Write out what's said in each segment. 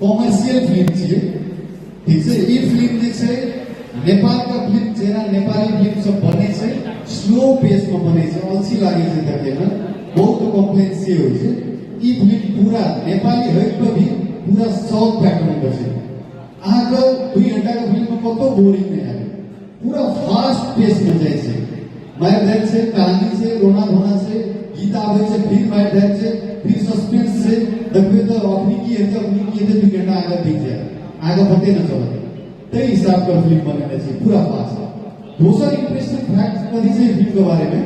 Commercial film छियै, ठीक छै। ई फिल्म जे छै नेपालके फिल्म जेना नेपाली फिल्म सब बनै छै, स्लो पेस में बनै छै, अलसी लागै छै देखैमे, बहुत कम्प्लेन से होइ छै। ई फिल्म पूरा नेपाली होइत पर भी पूरा साउथ पैटर्न पर छै। अहाँके 2 घंटा के फिल्म में कतौ बोरिंग नहि हैत, पूरा फास्ट पेस में जाइ छै। मारि धारि छै, कहानी छै, रोना धोना छै, गीत आबै छै, फिर मारि धारि छै, फिर सस्पेंस छै। देखबै तऽ अखनी की हेतै, अखनी की हेतै, 2 घंटा आगे बीत जायत, आगे पते न चलत। ताहि हिसाब के फिल्म बनेने छै, पूरा फास्ट। दोसर इंटरेस्टिंग फैक्ट कथी छै फिल्म के बारे में?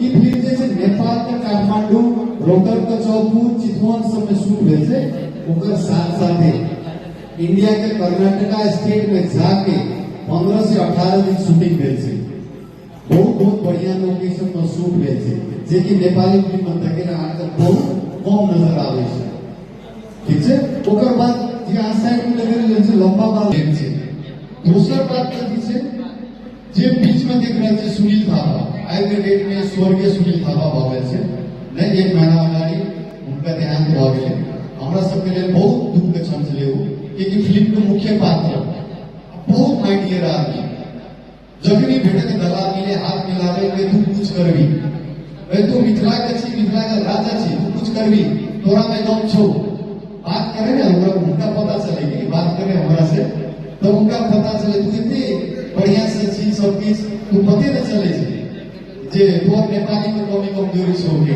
ई फिल्म जे छै नेपाल के काठमांडू, रौतहट के चौपुर, चितवन सब में शूट भेल छै। ओकर साथ साथे इंडिया के कर्नाटका स्टेट में जाके 15 से 18 दिन शूटिंग भेल छै। बहुत बहुत बढ़िया लोकेशन में शूट भेल छै, जे कि नेपाली फिल्म में देखे अहाँके बहुत कम नजर आबै छै, ठीक छै। ओकर बाद जे अहाँ साइड में देख रहल छै, लंबा बाल छै। दोसर बात कथी छै, जे बीच में देख रहल छै सुनील थापा, आइ के डेट में स्वर्गीय सुनील थापा भऽ गेल छै। नहि, एक महीना अगाडि हुनका देहान्त भऽ गेलै। हमरा सबके लेल बहुत दुःख के क्षण छलै ओ, कियाकि फिल्म के मुख्य पात्र, बहुत माय डियर आदमी। जखनी भेटत गला मिले, हाथ मिलावे के, तू कुछ करबी, भाई तू मिथिला के छी, मिथिला के राजा छी, तू कुछ करबी, तोरा में दम छौ। बात करे ने हमरा, उनका पता चले कि बात करे हमरा से तो उनका पता चले, तू एते बढ़िया से छी, सब किछ, तू पते न चले छै जे तोहर नेपाली में कमी कमजोरी छौ के।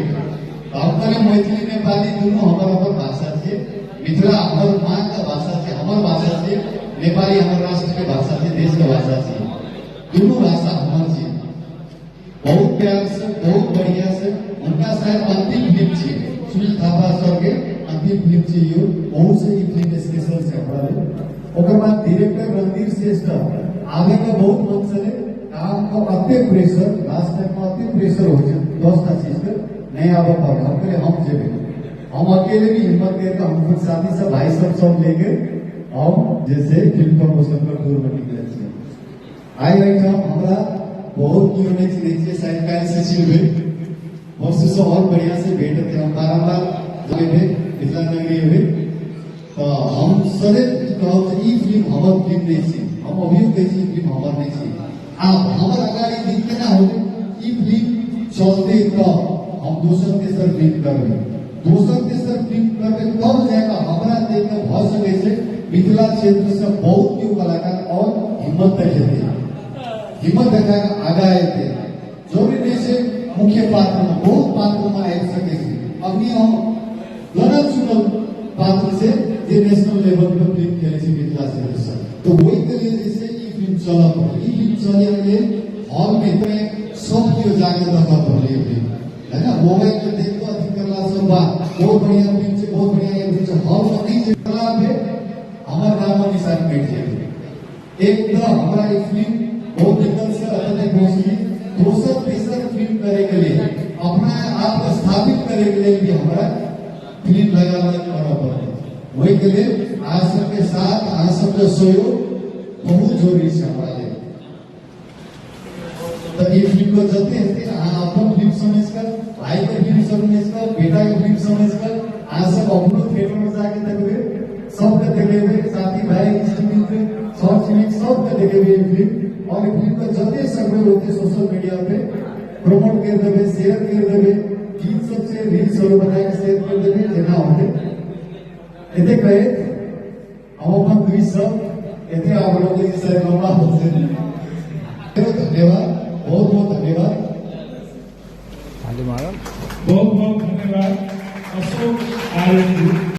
तऽ हम कहलियै, मैथिली नेपाली दुनू हमर अपन भाषा छियै। मिथिला हमर माँ के भाषा छै, हमर भाषा छियै। नेपाली हमर राष्ट्र के भाषा छै, देश के भाषा छियै। दुनू भाषा हमर छियै। बहुत प्यार से, बहुत बढ़िया से। हुनका शायद अंतिम फिल्म छियै, सुनील थापा सर के अंतिम फिल्म छियै यो। बहुत से ई फिल्म स्पेशल छै हमरा लेल। ओकर बाद डायरेक्टर रणधीर श्रेष्ठ, आबे के बहुत मन छलै, काम के अते प्रेशर, लास्ट टाइम में अते प्रेशर होइ छै 10टा चीज के, नहीं आबऽ पड़ल। हम कहलियै, हम जेबै, हम अकेले भी हिम्मत करके, हम कुछ साथी सब, भाई सब, सब लेके हम जैसे फिल्म प्रमोशन पर टूर में निकले छियै। आइ एहिठाम हमरा बहुत केओ नहि चिन्है छियै, शायद काल्हि से चिन्हबै, परसू से और बढ़िया से भेंट हेतै। हम बारम्बार जेबै, मिथिला नगरी एबै, तऽ हम सदैव ई कहब जे ई फिल्म हमर फिल्म नहि छी। हम अभियो कहै छी, ई फिल्म हमर नहि छी। आब हमर अगाडि दिन केना होतै? ई फिल्म चलतै तऽ हम दोसर तेसर फिल्म करबै, दोसर तेसर फिल्म करबै, तब जाकऽ हमरा देख कऽ भऽ सकै छै मिथिला क्षेत्र से बहुत केओ कलाकार और हिम्मत देखेतै, हिम्मत देखा कऽ आगा एतै। जरूरी नहि छै मुख्य पात्रमे, बहुत पात्रमे आबि सकै छै। अभी हम गनल चुनल पात्र छै जे नेशनल लेवल पर फिल्म खेलै छै मिथिला क्षेत्र से। तऽ ओहिके लेल जे छै ई फिल्म चलऽ पड़ल। ई फिल्म चले लेल हॉल में सब केओ जाके देखऽ पड़ल ई फिल्म, है ना? मोबाइल पे देख कऽ अथी करला सब बात, बहुत बढ़िया फिल्म छै, बहुत बढ़िया ये फिल्म छै, हॉल में नहि देखला पे हमर नामो निशान मिट जेतै। एक तऽ हमरा ई फिल्म बहुत दिक्कत से एतऽ तक पहुँचली। दोसर तेसर फिल्म करे के लिए, अपना आप के स्थापित करे के लिए भी हमरा फिल्म लगातार करऽ पड़तै। ओहि के लेल अहाँ सबके साथ, अहाँ सबके सहयोग बहुत जरूरी छै हमरा लेल। तऽ ई फिल्म को जते हेतै, अहाँ अपन फिल्म समझ कऽ, भाई के फिल्म समझ कऽ, बेटा के फिल्म समझ कऽ, अहाँ सब अपनो थिएटर में जाके देखबै, सबके देखेबै, साथी भाई, इष्ट मित्र, सर छिमेक सबके देखेबै ई फिल्म। और ई फिल्म के जते सकबै ओते सोशल मीडिया पे प्रमोट कर देबै, शेयर कर देबै, गीत सब छै, रील्स सब बना के शेयर कर देबै, जेना होतै। एते कहैत हम अपन दुई शब्द एते अवलोकन से लंबा हो से। धन्यवाद, बहुत बहुत धन्यवाद। ताली मारल। बहुत बहुत धन्यवाद अशोक आर्य जी।